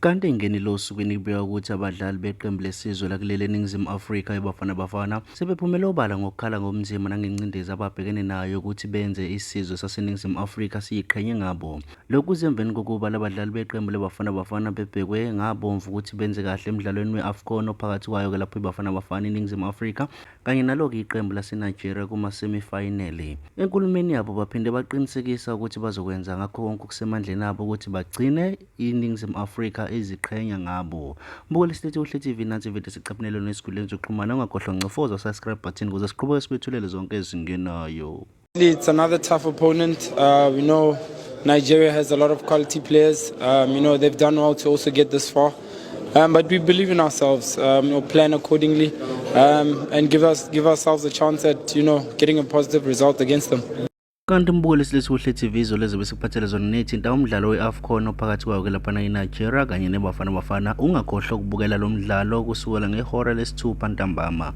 Kanti engenile osukwini kubikwa ukuthi abadlali beqembu lesizwe lakuleli eNingizimu Afrika iBafana Bafana sebephumele obala ngokukhala ngobunzima nangengcindezi ababhekene nayo ukuthi benze isizwe saseNingizimu Afrika siyiqhenye ngabo. Lokhu kuze emveni kokuba labadlali beqembu leBafana Bafana bebhekwe ngabomvu ukuthi benze kahle emdlalweni we-AFCON ophakathi kwayo-ke lapho iBafana Bafana iNingizimu Afrika kanye nalo-ke iqembu laseNigeria kuma-semi-final. Enkulumeni yabo baphinde baqinisekisa ukuthi bazokwenza ngakho konke okusemandleni abo ukuthi bagcine iNingizimu Afrika iziqhenya ngabo. Mbukeli silethe uHle TV nansi ividiyo sicaphunelwe nesiguleni zokuxhumana ungakhohlwa ngcofoza subscribe button ukuze siqhubeke sikwethulele zonke ezingenayo. It's another tough opponent. We know Nigeria has a lot of quality players. They've done well to also get this far. But we believe in ourselves. Plan accordingly, and give ourselves a chance at getting a positive result against them. Kanti mbukeli silethe uHle TV izolo besikuphathele zona nethinta umdlalo we-AFCON ophakathi kwayo ke laphana iNigeria kanye neBafana Bafana. Ungakhohlwa ukubukela lo mdlalo kusukela ngehora lesithupha ntambama.